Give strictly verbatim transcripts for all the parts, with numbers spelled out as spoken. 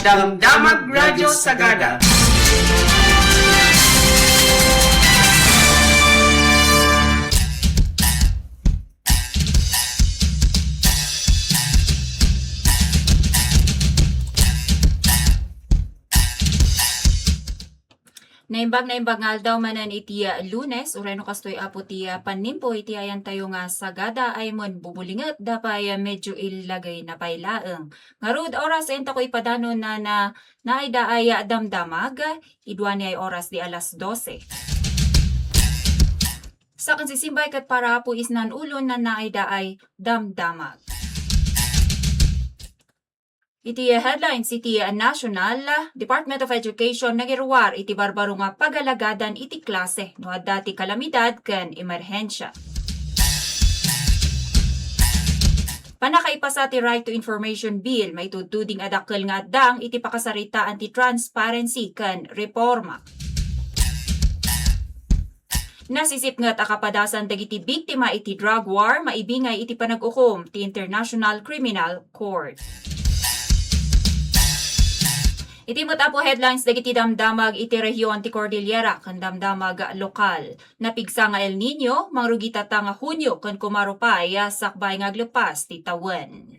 Damdamag Radio Sagada. Naimbag, naimbag nga aldaw manen iti, ah, Lunes, uray no kastoy, Apo, ti, ah, pannimpo iti ayantayo nga Sagada, ay men bubulinget da pay, ah, medyo illagay na pay laeng. Ngarud, oras intako ipadanon na, na, naayda ay, ah, damdamag, idua ni ay oras di alas dose. Saken sisimbay ket para, Apo, isnan ulo na naayda ay damdamag. Iti headlines iti National, Department of Education nangiruar iti barbaro nga pagalagadan iti klase no adda ti kalamidad ken emerhensia. Pannakaipasa ti Right to Information Bill, maitudtuding a dakkel nga addang iti pakasaritaan ti transparency ken reforma. Nasisipnget a kapadasan dagiti biktima iti drug war maibingay iti panag-ukom ti International Criminal Court. Iti met, Apo, headlines dagiti damdamag iti rehiyon ti Cordillera ken damdamag lokal. Napigsa nga El Niño, mangrugi tatta nga Hunio ken kumaro pay, sakbay nga aglepas ti tawen.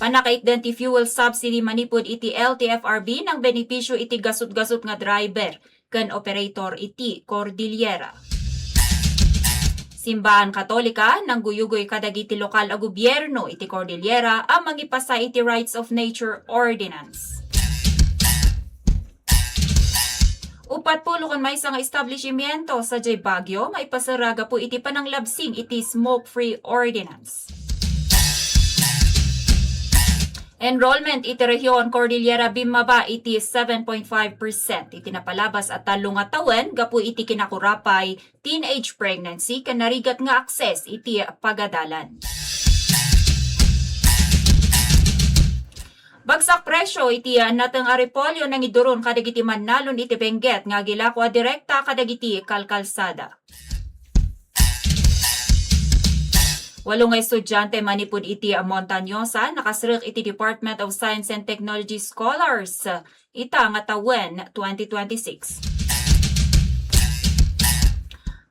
Pannakaitdan ti fuel subsidy manipud iti L T F R B nangbenepisio iti gasut-gasut nga driver ken operator iti Cordillera. Simbaan Katolika nangguyugoy kadagiti lokal a gobierno iti Cordillera a mangipasa iti Rights of Nature Ordinance. Uppat pulo ken maysa nga establishmento sadiay Baguio maipaserra gapu iti pananglabsing iti smoke-free ordinance. Enrollment iti rehiyon Cordillera bimmaba iti seven point five percent iti napalabas a tallo nga tawen gapu iti kinakurapay, teenage pregnancy ken narigat nga akses iti pagadalan. Bagsak presyo iti, ah, nateng a repolyo nangiduron kadagiti mannalon iti Benguet nga agilako a direkta kadagiti kalkalsada. Walo nga estudiante manipud iti Montañosa nakasrek iti Department of Science and Technology scholars ita nga tawen twenty twenty-six.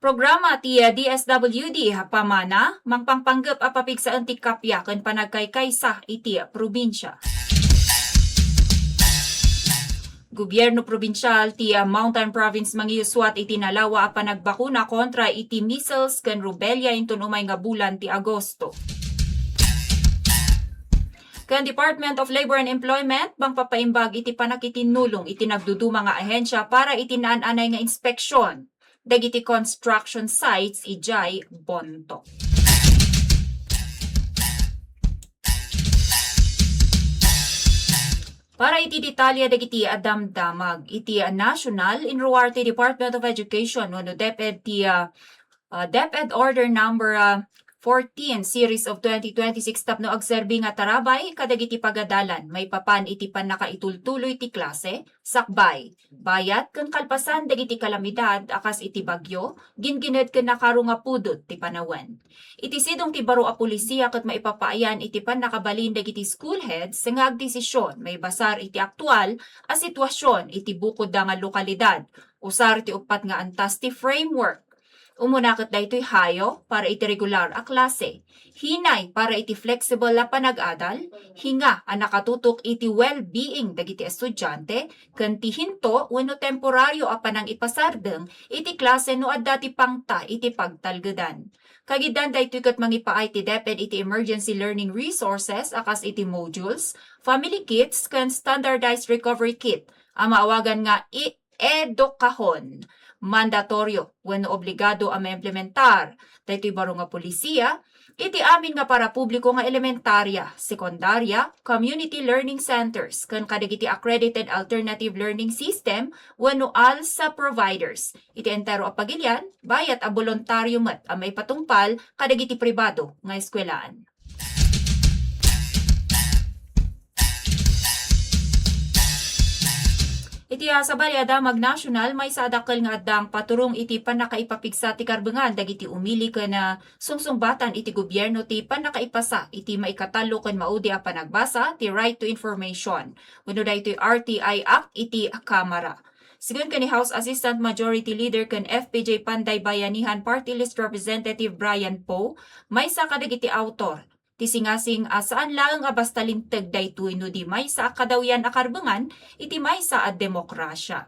Programa ti D S W D pamana, mangpangpanggep a papigsaen ti kappia ken panagkaykaysa iti probinsia. Gobierno probinsial ti, ah, Mountain Province mangiyusuat iti nalawa a panagbakuna kontra iti measles ken rubella inton umay nga bulan ti Agosto. Ken Department of Labor and Employment mangpapaimbag iti panakitinnulong iti nagduduma nga ahensia para iti naan-anay nga inspeksion dagiti construction sites idiay Bontoc. Para iti detalye dagiti a damdamag iti national, inruar ti Department of Education wenno DepEd ti, ah, ah, DepEd Order Number, ah, fourteen series of twenty twenty-six tapno agserbi nga tarabay kadagiti pagadalan maipapan iti pannakaitultuloy ti klase, sakbay, bayat ken kalpasan dagiti kalamidad a kas iti bagyo, gingined ken nakaro nga pudot ti panawen. Iti sidong ti baro a pulisiya ket maipapaayan iti pannakabalin dagiti school heads nga agdesision maibasar iti aktual a sitwasion iti bukodda nga lokalidad, usar ti uppat nga antas ti framework. Umuna ket daytoy hayo para iti regular a klase, hinay para iti flexible a panag-adal, hinga a nakatutok iti well-being dagiti estudiante, ken ti hinto wenno temporario a panangipasardeng iti klase no adda ti pangta iti pagtalgedan. Kagiddan daytoy ket mangipaay ti DepEd iti emergency learning resources a kas iti modules, family kits, ken standardized recovery kit a maawagan nga i-, edukahon. Mandatorio wenno obligado a maimplementar daytoy baro nga pulisiya iti amin nga parapubliko nga elementaria, sekundaria, community learning centers, ken kadagiti accredited alternative learning system wenno ALSA providers iti entero a pagilian, bayat a boluntario met a maipatungpal kadagiti pribado nga eskuelaan. Iti Iti, ah, sabali a damag nasional, maysa a dakkel nga addang paturong iti pannakaipapigsa ti karbengan dagiti umili ken, ah, sungsungbatan iti gobierno ti pannakaipasa iti maikatallo ken maudi a panagbasa ti Right to Information wenno daytoy R T I Act iti Kamara. Sigun ken ni House Assistant Majority Leader ken F P J Panday Bayanihan Party List Representative Brian Poe, maysa kadagiti autor ti singasing a saan laeng a basta linteg daytoy no di maysa a kadawyan a karbengan iti maysa a demokrasia.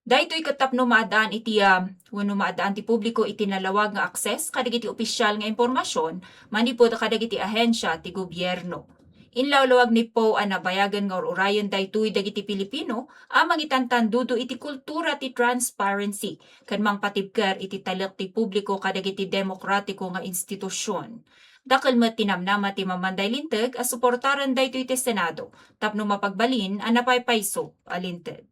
Daytoy ket tapno maadaan iti, ah, wenno maadaan ti publiko iti nalawag nga akses kadagiti opisyal nga impormasion manipud kadagiti ahensia ti gobierno. Inlawlawag ni Poe a nabayagen nga ur-urayen daytoy dagiti Pilipino a mangitantandudo iti kultura ti transparency ken mangpatibker iti talek ti publiko kadagiti demokratiko nga institusion. Dakkel met ti namnama ti Mamanday Linteg a suportaren daytoy ti Senado tapno mapagbalin a napaypayso a linteg.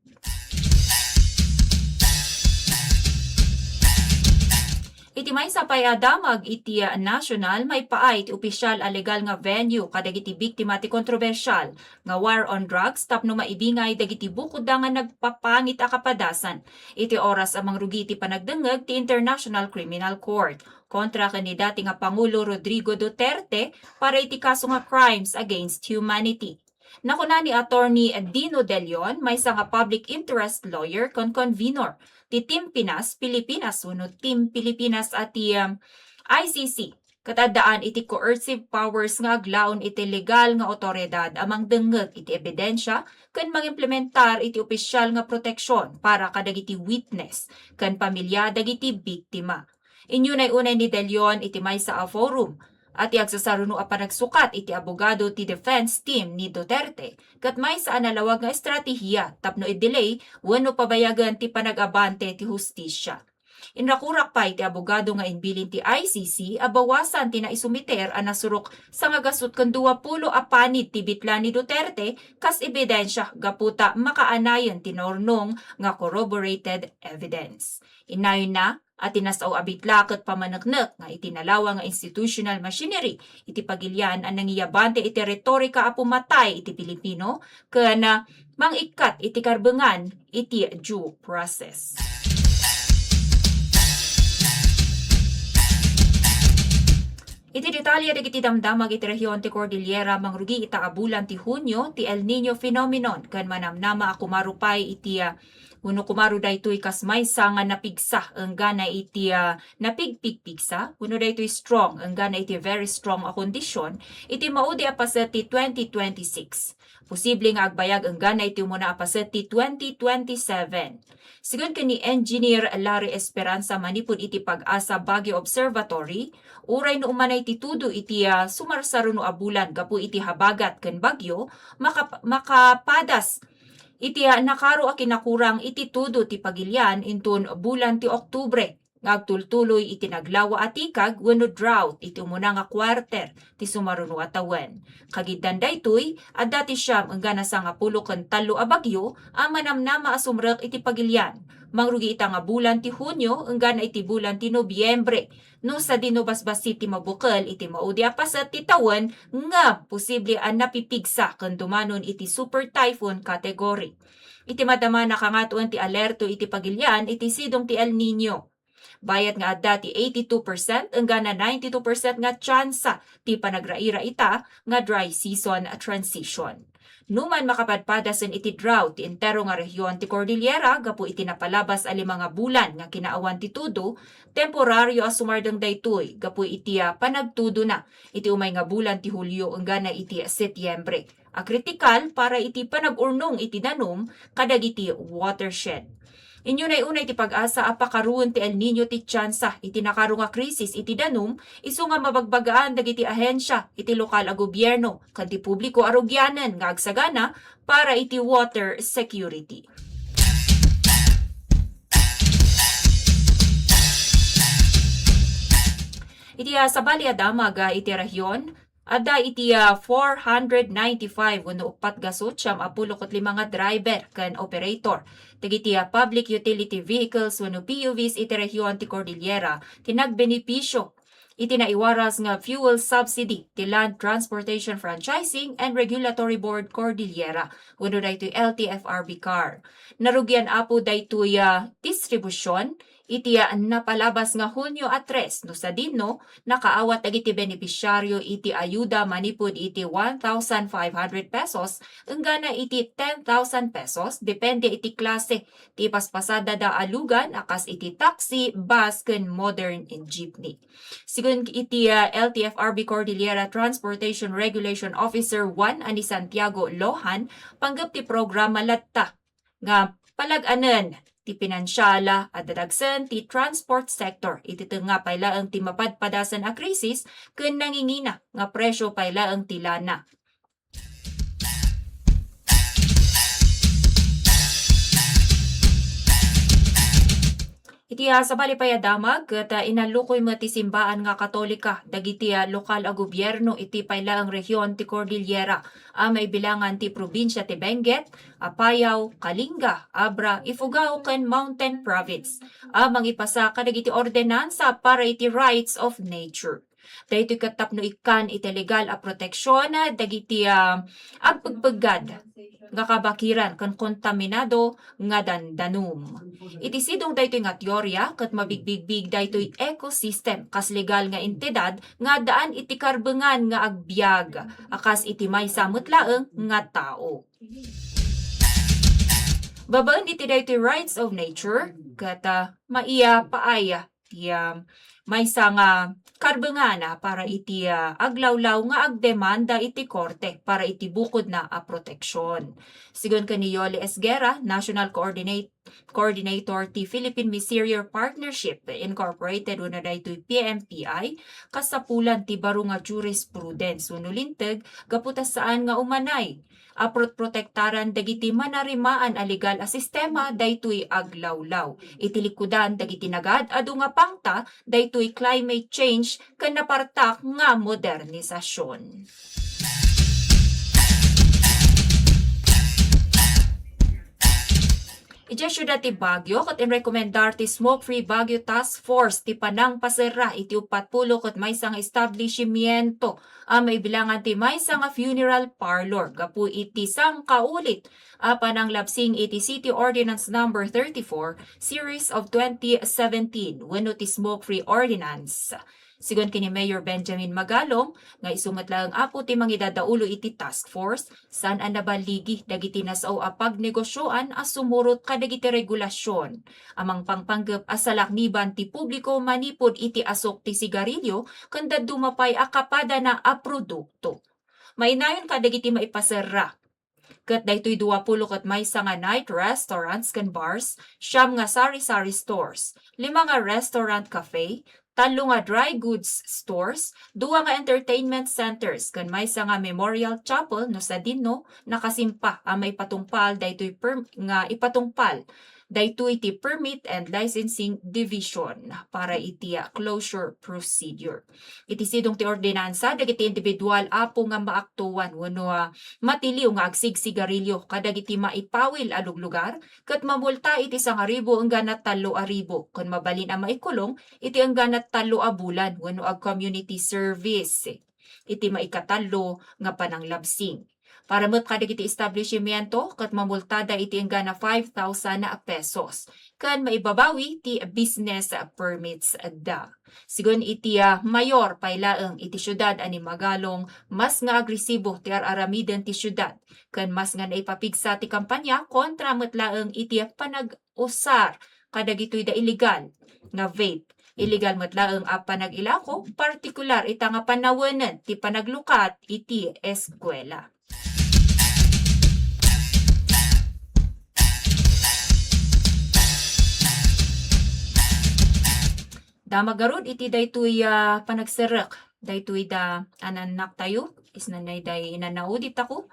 Iti maysa pay a damag iti national, maipaay ti opisyal a legal nga venue kadagiti biktima ti kontrobersial nga war on drugs tapno maibingay dagiti bukodda nga nagpapangit a kapadasan iti oras a mangrugi iti panagdengngeg ti International Criminal Court kontra ken ni dati nga Pangulo Rodrigo Duterte para iti kaso nga crimes against humanity. Nakuna ni Attorney Dino De Leon, maysa nga public interest lawyer ken convenor ti Team Pinas, Pilipinas wenno Team Pilipinas a ti, um, I C C, ket addaan iti coercive powers nga aglaon iti legal nga awtoridad a mangdengngeg iti ebidensia ken mangimplementar iti opisyal nga proteksion para kadagiti witness ken pamilya dagiti biktima. Inyunay unay ni De Leon iti maysa a forum a ti agsasaruno a panagsukat iti abogado ti defense team ni Duterte ket maysa a nalawag nga estratehiya tapno i-delay wenno pabayagen ti panag-abante ti hustisya. Inrakurak pay ti abogado nga imbilin ti I C C a bawasan ti naisumiter a nasurok sangagasut ken duapulo a panid ti bitla ni Duterte kas ebidensia gapu ta makaanayen ti naurnong nga corroborated evidence. Inayonda a ti nasao a bitla ket pamaneknek nga iti nalawag nga institutional machinery iti pagilian a nangiabante iti retorika a pumatay iti Pilipino ken, ah, mangikkat iti karbengan iti due process. Iti detalye dagiti damdamag iti rehiyon ti Cordillera, mangrugi ita a bulan ti Hunio ti El Niño phenomenon ken manamnama a kumaro pay iti, ah, wenno kumaro daytoy kas maysa nga napigsa enggana iti, ah, napigpigpigsa wenno daytoy strong enggana iti very strong a kondisyon iti maudi a paset ti twenty twenty-six. Posible nga agbayag enggana iti umuna a paset ti twenty twenty-seven. Sigun ken ni Engineer Larry Esperanza manipud iti PAGASA Baguio Observatory, uray no umanay ti tudo iti, ah, sumarsaruno a bulan gapu iti habagat ken bagyo, makap-, makapadas iti, ah, nakaro a kinakurang iti tudo ti pagilian inton bulan ti Oktubre nga agtultuloy iti naglawa a tikag wenno drought iti umuna nga quarter ti sumaruno a tawen. Kagiddan daytoy, adda ti siam enggana sangapulo ken tallo a bagyo a manamnama a sumrek iti pagilian. Mangrugi ita nga bulan ti Hunio enggana iti bulan ti Nobiembre, no sadino basbassit ti mabukel iti maudi a paset ti tawen nga posible a napipigsa ken dumanon iti super typhoon category. Iti madama, nakangatoen ti alerto iti pagilian iti sidong ti El Niño. Bayat nga adda ti eighty-two percent enggana ninety-two percent nga tsansa ti panagraira ita nga dry season transition. Numan makapadpadasen iti drought ti entero nga rehiyon ti Cordillera gapu iti napalabas a lima nga bulan nga kinaawan ti tudo, temporario a sumardeng daytoy gapu iti, ah, panagtudona iti umay nga bulan ti Hulio enggana iti Setyembre a kritikal para iti panag-urnong iti danum kadagiti watershed. Inyunay unay ti PAGASA a pakaruon ti El Niño ti tsansa iti nakaro nga krisis iti danum, isu nga mabagbagaan dagiti ahensia iti lokal a gobierno ken ti publiko a rugianen nga agsagana para iti water security. Iti, ah, sabali a damag, ah, iti rehiyon, adda iti, ah, four hundred ninety-five wenno uppat gasut siam a pulo ket lima nga driver ken operator dagiti, ah, public utility vehicles wenno P U Vs iti rehiyon ti Cordillera ti nagbenepisio iti naiwaras nga fuel subsidy ti Land Transportation Franchising and Regulatory Board Cordillera wenno daytoy L T F R B CARB. Narugian apo daytoy a distribusion iti a napalabas nga Hunio a tres no sadino nakaawat dagiti benepisyaryo iti ayuda manipud iti one thousand five hundred pesos enggana iti ten thousand pesos depende iti klase ti ipaspasadada a lugan a kas iti taxi, bus ken modern jeepney. Sigun iti ah, L T F R B Cordillera Transportation Regulation Officer one a ni Santiago Lohan, panggep ti programa latta nga palag-anen ti pinansial a dadagsen ti transport sector iti tengnga pay laeng ti mapadpadasan a krisis ken nangingina nga presio pay laeng ti lana. Iti ah, sabali pay a damag ket ah, inallukoy met ti simbaan nga Katolika dagiti ah, lokal a gobierno iti pay laeng rehion ti Cordillera a maibilangan ti probinsia ti Benguet, Apayao, Kalinga, Abra, Ifugao, ken Mountain Province a mangipasa kadagiti ordinansa para iti rights of nature. Daytoy ket tapno ikkan iti legal a proteksyon dagiti ah, agpegpeggad nga kabakiran ken kontaminado nga dandanum. Iti sidong daytoy nga teoria ket mabigbigbig daytoy ecosystem kas legal nga entidad nga addaan iti karbengan nga agbiag a kas iti maysa met laeng nga tao. Babaen iti daytoy rights of nature ket ah, maiya paay ti ah, maysa nga karbengan para iti ah, aglawlaw nga agdemanda iti korte para iti bukodna a proteksyon. Sigun ken ni Yoli Esguerra, National Coordinate, Coordinator ti Philippine Miserior Partnership Incorporated wenno daytoy P M P I, kasapulan ti baro nga jurisprudence wenno linteg gapu ta saan nga umanay a prot-, protektaran dagiti manarimaan a legal a sistema daytoy aglawlaw iti likudan dagiti nagaad-adu nga pangta daytoy climate change ken napartak nga modernisasyon. Idiay siudad ti Baguio, ket inrekomendar ti Smoke Free Baguio Task Force ti panangpaserra iti uppat pulo ket maysa nga establishimiento a maibilangan ti maysa nga funeral parlor gapu iti sangkaulit a pananglabsing iti City Ordinance Number thirty-four, Series of twenty seventeen, wenno ti Smoke Free Ordinance. Sigun ken ni Mayor Benjamin Magalong, nga isu met laeng apo ti mangidadaulo iti task force, saan a naballigi dagiti nasao a pagnegosioan a sumurot kadagiti regulasion a mangpangpanggep a salakniban ti publiko manipud iti asuk ti sigarilio ken dadduma pay a kapadana a produkto. Mainayon kadagiti maipaserra ket daytoy dua pulo ket maysa nga night restaurants ken bars, siam nga sari-sari stores, lima nga restaurant cafe, tallo nga dry goods stores, dua nga entertainment centers, ken maysa nga memorial chapel no sadino nakasimpa a maipatungpal daytoy perm-, nga ipatungpal daytoy ti Permit and Licensing Division para iti, ah, closure procedure. Iti sidong ti ordinansa, dagiti individual apo nga maaktuan wenno, ah, matiliw nga agsigsigarilio kadagiti maipawil a luglugar ket mamulta iti sangaribu enggana tallo a ribu ken mabalin a maikulong iti enggana tallo a bulan wenno ag-community service iti maikatallo nga pananglabsing. Para met kadagiti establishmento, ket mamultada iti enggana five thousand pesos, ken maibabawi ti business permits da. Sigun iti, ah, mayor pay laeng iti siudad a ni Magalong, mas nga agresibo ti ar-aramiden ti siudad, ken mas nga naipapigsa ti kampanya kontra met laeng iti panag-usar kadagitoy da illegal nga vape. Illegal met laeng a panag-ilako, partikular ita nga panawenen ti panaglukat iti eskuela. Damag ngarud iti daytoy, ah, panagserrek daytoy da anannaktayo, isnan daydi inanna-audit tako.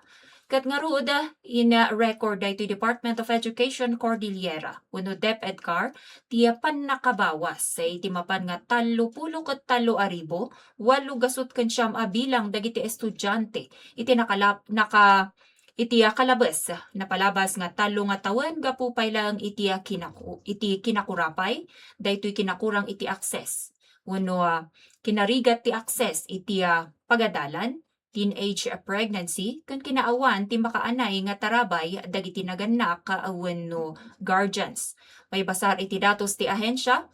Ket ngarud, in, ah, record daytoy Department of Education Cordillera wenno DepEdCar ti pannakabawas iti mapan nga tallo pulo ket tallo a ribu, walo gasut ken siam a bilang dagiti estudiante iti nakalap-, naka-, iti, ah, kalabes, napalabas nga tallo nga tawen gapu pay laeng iti, ah, kinaku-, iti kinakurapay, daytoy kinakurang iti akses wenno, ah, kinarigat ti access iti, ah, pagadalan, teenage pregnancy, ken kinaawan ti makaanay nga tarabay dagiti nagannak, ah, wenno guardians. Maibasar iti datos ti ahensya,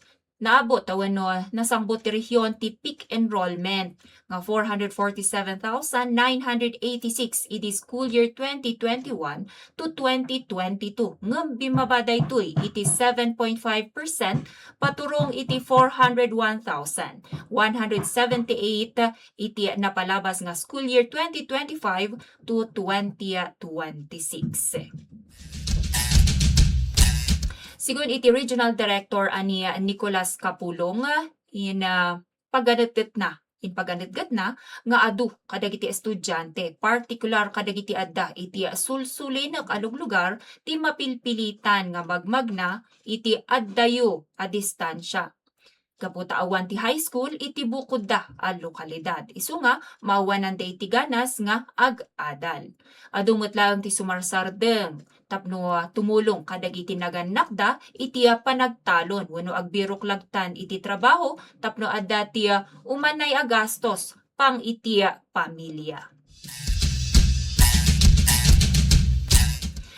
naabot wenno nasangbot ti rehiyon ti peak enrollment nga four hundred forty-seven thousand nine hundred eighty-six idi school year twenty twenty-one to twenty twenty-two, ngem bimmaba daytoy iti seven point five percent paturong iti four hundred one thousand one hundred seventy-eight iti napalabas nga school year twenty twenty-five to twenty twenty-six. Sigun iti Regional Director a ni Nicolas Capulong, in, ah, paganetgetna, in paganetgetna nga adu kadagiti estudiante, partikular kadagiti adda iti sulsulinek a luglugar ti mapilpilitan nga magmagna iti addayo a distansia. Gapu ta awan ti high school iti bukodda a lokalidad, isu nga maawananda iti ganas nga ag-adal. Adu met laeng ti sumarsardeng tapno, ah, tumulong kadagiti nagannakda iti, ah, panagtalon wenno agbiruklagtan iti trabaho tapno adda ti, ah, umanay a gastos pang iti, ah, pamilya.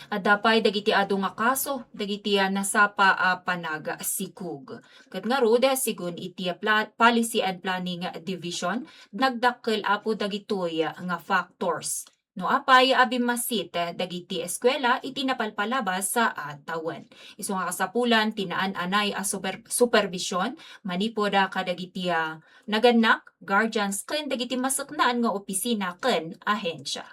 Adda pay dagiti adu nga kaso dagiti, ah, nasapa a panagsikog. Ket ngarud, sigun iti, ah, pla-, Policy and Planning Division, nagdakkel apo dagitoy, ah, nga factors. No apay a bimmasit dagiti eskuela iti napalpalabas a tawen. Isu nga kasapulan ti naan-anay a super-, supervision manipud kadagiti, ah, nagannak, guardians, ken dagiti maseknaan nga opisina ken ahensya.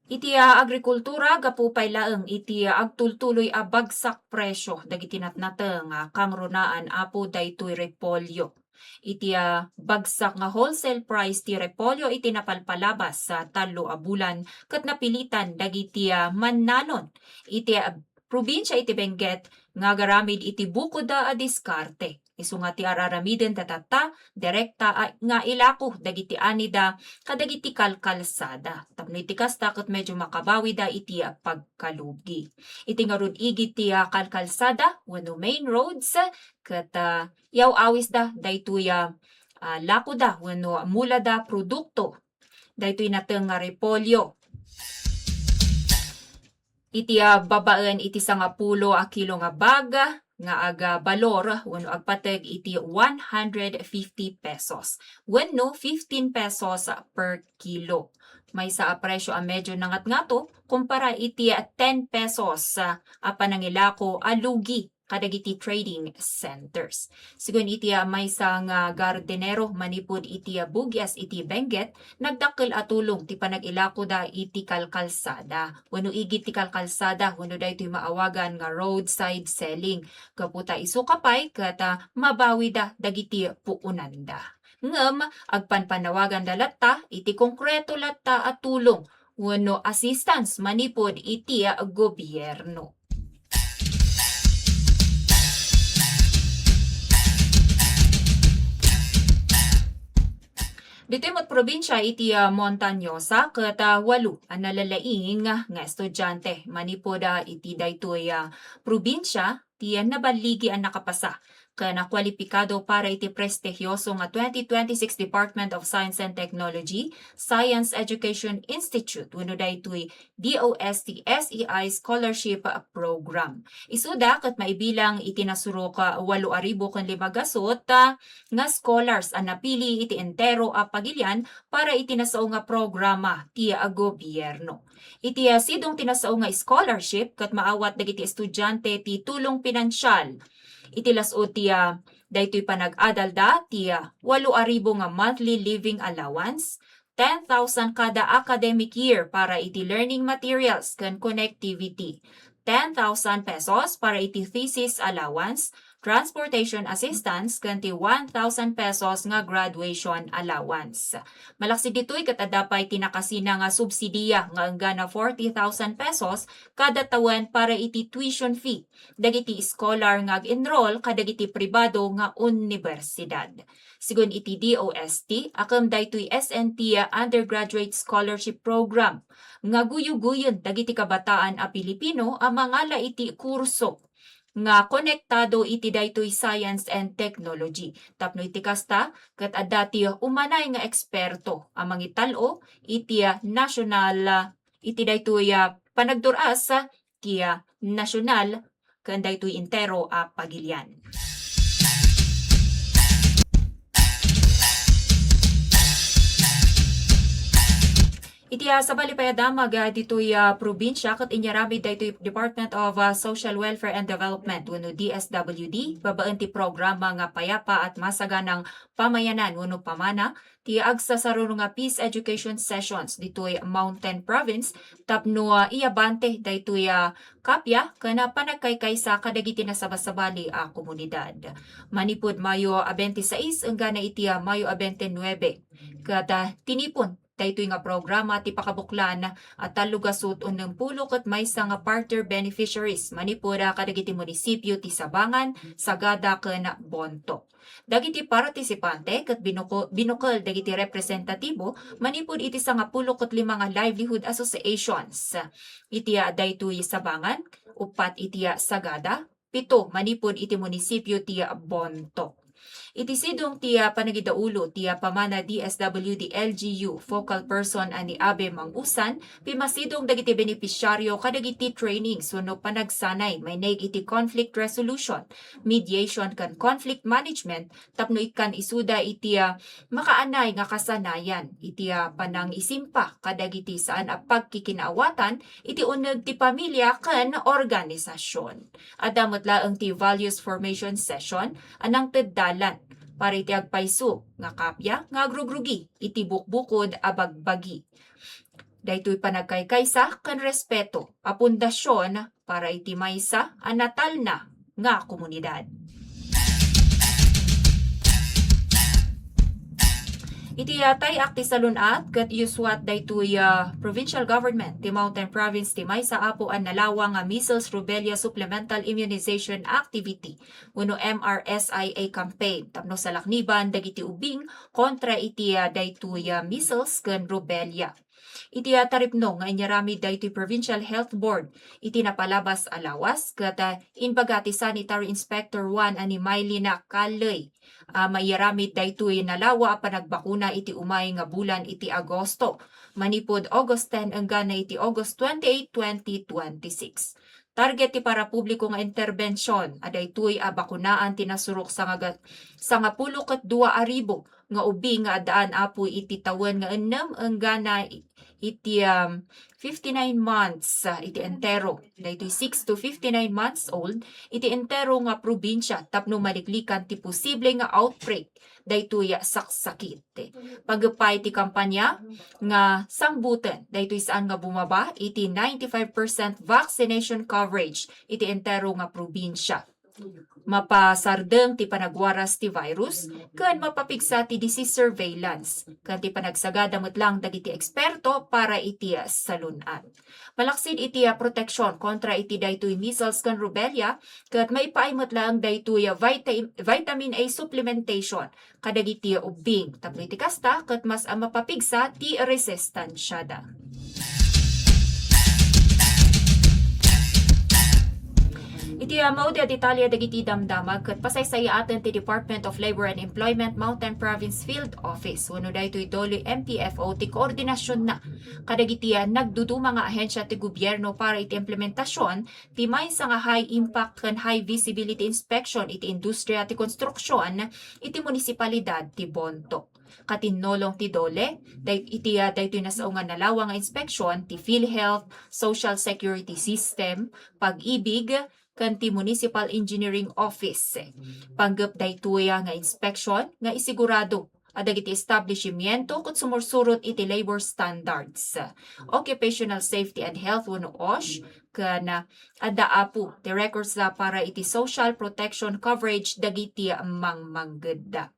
Iti, ah, agrikultura, gapu pay laeng iti, ah, agtultuloy a bagsak presyo dagiti natnateng, ah, kangrunaan apo daytoy repolyo. Iti, ah, bagsak nga wholesale price ti repolyo iti napalpalabas a tallo a bulan ket napilitan dagiti, ah, mannalon iti, ah, probinsia iti Benguet nga agaramid iti bukodda a diskarte. Isu nga ti ar-aramiden datatta, direkta a, nga ilako dagiti anida kadagiti kalkalsada. Tapno iti kasta ket medyo makabawida iti pagkalugi. Iti ngarud igid ti, ah, kalkalsada wenno main roads ket, ah, yaw-awisda daytoy, ah, ah, lakoda wenno mulada produkto. Daytoy nateng nga repolyo. Iti, ah, babaen iti sangapulo a kilo nga bag nga agabalor wenno agpateg iti one hundred fifty pesos wenno fifteen pesos per kilo. Maysa a presyo a medyo nangatngato kumpara iti, ah, ten pesos, ah, a panangilako a lugi kadagiti trading centers. Sigun iti, ah, maysa nga gardinero manipud iti, ah, Bugias iti Benguet, nagdakkel a tulong ti panag-ilakoda iti kalkalsada wenno igid ti kalkalsada wenno daytoy maawagan nga roadside selling. Gapu ta isuka pay ket, ah, mabawida dagiti puonanda. Ngem agpanpanawaganda latta iti konkreto latta a tulong wenno assistance manipud iti gobierno. Ditoy met probinsia iti, ah, Montañosa ket, ah, walo a nalalaing nga estudiante manipud, ah, iti daytoy, ah, probinsia ti naballigi a nakapasa ken nakualipikado para iti prestigioso nga twenty twenty-six Department of Science and Technology Science Education Institute wenno daytoy D O S T S E I Scholarship Program. Isuda ket maibilang iti nasurok a walo a ribu ken lima gasut, ah, nga scholars a napili iti entero a pagilian para iti nasao nga programa ti, ah, gobierno. Iti, ah, sidong ti nasao nga scholarship ket maawat dagiti estudiante ti tulong pinansial. Iti las-ud ti, ah, daytoy panag-adalda ti, ah, walo a ribu nga monthly living allowance, ten thousand kada academic year para iti learning materials ken connectivity, ten thousand pesos para iti thesis allowance, transportation assistance, ken ti one thousand pesos nga graduation allowance. Malaksid ditoy, ket adda pay ti nakasina nga subsidiya nga enggana forty thousand pesos kada tawen para iti tuition fee dagiti scholar nga ag-enroll kadagiti pribado nga universidad. Sigun iti D O S T, akem daytoy S N T Undergraduate Scholarship Program nga guyuguyen dagiti kabataan a Pilipino a mangala iti kurso nga konektado iti daytoy science and technology. Tapno iti kasta, ket adda ti umanay nga eksperto a mangital-o iti, ah, national, ah, iti daytoy, ah, panagdur-as, ah, ti, ah, national ken daytoy entero a pagilian. Iti, ah, sabali pay a damag, ah, ditoy, ah, probinsia ket inyaramid daytoy Department of, ah, Social Welfare and Development wenno D S W D babaen ti programa nga Payapa at Masaganang Pamayanan wenno PAMANA ti agsasaruro nga Peace Education Sessions ditoy Mountain Province tapno, ah, iyabante daytoy, ah, kappia ken, ah, panagkaykaysa kadagiti nasabasabali a komunidad. Manipud Mayo a twenty-six enggana iti, ah, Mayo a twenty-nuebe. Ket, ah, tinipon daytoy nga programa ti pakabuklan a tallo gasut unnem pulo ket maysa nga partner beneficiaries manipud, ah, kadagiti munisipio ti Sabangan, Sagada ken Bonto. Dagiti partisipante ket binuko-, binukel dagiti representatibo manipud iti sangapulo ket lima nga livelihood associations. Iti, ah, daytoy Sabangan, uppat iti, ah, Sagada, pito manipud iti munisipio ti Bonto. Iti sidong ti, ah, panagidaulo ti, ah, pamana D S W D L G U focal person a ni Abe Mangusan, pimmasidong dagiti benepisyaryo kadagiti trainings wenno panagsanay maineg iti conflict resolution, mediation, ken conflict management tapno ikkan isuda iti, ah, makaanay nga kasanayan iti, ah, panangisimpa kadagiti saan a pagkikinaawatan iti uneg ti pamilya ken organisasion. Adda met laeng ti values formation session a nangted dalan para iti agpayso nga kappia nga agrugrugi iti bukbukod a bagbagi. Daytoy panagkaykaysa ken respeto a pundasyon para iti maysa a natalna nga komunidad. Iti, ah, tay-ak ti salun-at ket iyusuat daytoy, ah, provincial government ti Mountain Province ti maysa a puan nalawa nga measles rubella supplemental immunization activity wenno M R S I A campaign tapno salakniban dagiti ubing kontra iti, ah, daytoy, ah, measles ken rubella. Iti, ah, taripno nga inyaramid daytoy Provincial Health Board iti napalabas a lawas ket, ah, imbaga ti Sanitary Inspector one a ni Mylena Kaley, ah, maiyaramid daytoy nalawa a panagbakuna iti umay nga bulan iti Agosto, manipud August ten enggana iti August twenty-eight, twenty twenty-six. Target ti parapubliko nga interbension a daytoy a bakunaan ti nasurok sangaga-, sangapulo ket dua a ribu nga ubing nga addaan apuy iti tawen nga ennem enggana iti, um, fifty-nine months, ah, iti entero. Daytoy six to fifty-nine months old iti entero nga probinsia tapno maliklikan ti posible nga outbreak daytoy a saksakit. Panggep pay ti kampanya nga sangboten daytoy saan nga bumaba iti ninety-five percent vaccination coverage iti entero nga probinsia. Mapasardeng ti panagwaras ti virus ken mapapigsa ti disease surveillance ken ti panagsagada met lang dagiti eksperto para iti salun-at. Malaksid iti, ah, proteksyon kontra iti daytoy measles ken rubella, ket maipaay met laeng daytoy, ah, vita-, vitamin A supplementation kadagiti ubbing tapno iti kasta ket mas a mapapigsa ti resistensiada. Iti, ah, maudi a detalye dagiti damdamag ket pasaysayaaten ti Department of Labor and Employment Mountain Province Field Office wenno daytoy DOLE M P F O ti koordinasionna kadagiti, ah, nagduduma nga ahensya ti gobierno para iti implementasion ti maysa nga high impact ken high visibility inspection iti industria ti konstruksion iti munisipalidad ti Bonto. Katinnolong ti DOLE, day-, iti, ah, daytoy nasao nga nalawa nga inspeksion ti PhilHealth, Social Security System, Pag-ibig, ken ti Municipal Engineering Office. Panggep daytoy, ah, nga inspeksion nga isigurado a dagiti establishimiento ket sumursurot iti labor standards, Occupational Safety and Health wenno OSH, ken, ah, adda apo ti records da para iti social protection coverage dagiti mangmanggedda.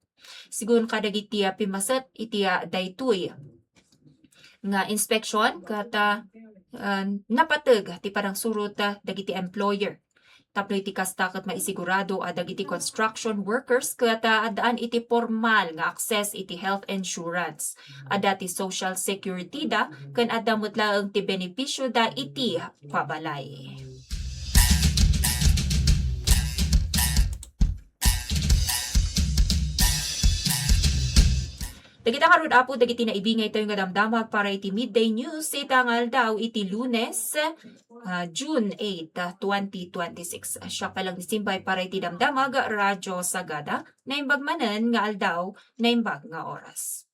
Sigun kadagiti, ah, pimmaset iti, ah, daytoy nga inspeksion ket, ah, ah, napateg ti panangsurot, ah, dagiti employer. Tapno iti kasta ket maisigurado a dagiti construction workers ket, ah, addaan iti pormal nga access iti health insurance. Adda ti social security da ken adda met laeng ti benepisio da iti pabalay. Dagita ngarud, apo, dagiti naibingay tayo nga damdamag para iti Midday News ita nga aldaw iti Lunes, ah, June eight, ah, twenty twenty-six. Siak pay lang ni Simbay para iti Damdamag Radyo Sagada. Naimbag manen nga aldaw, naimbag nga oras.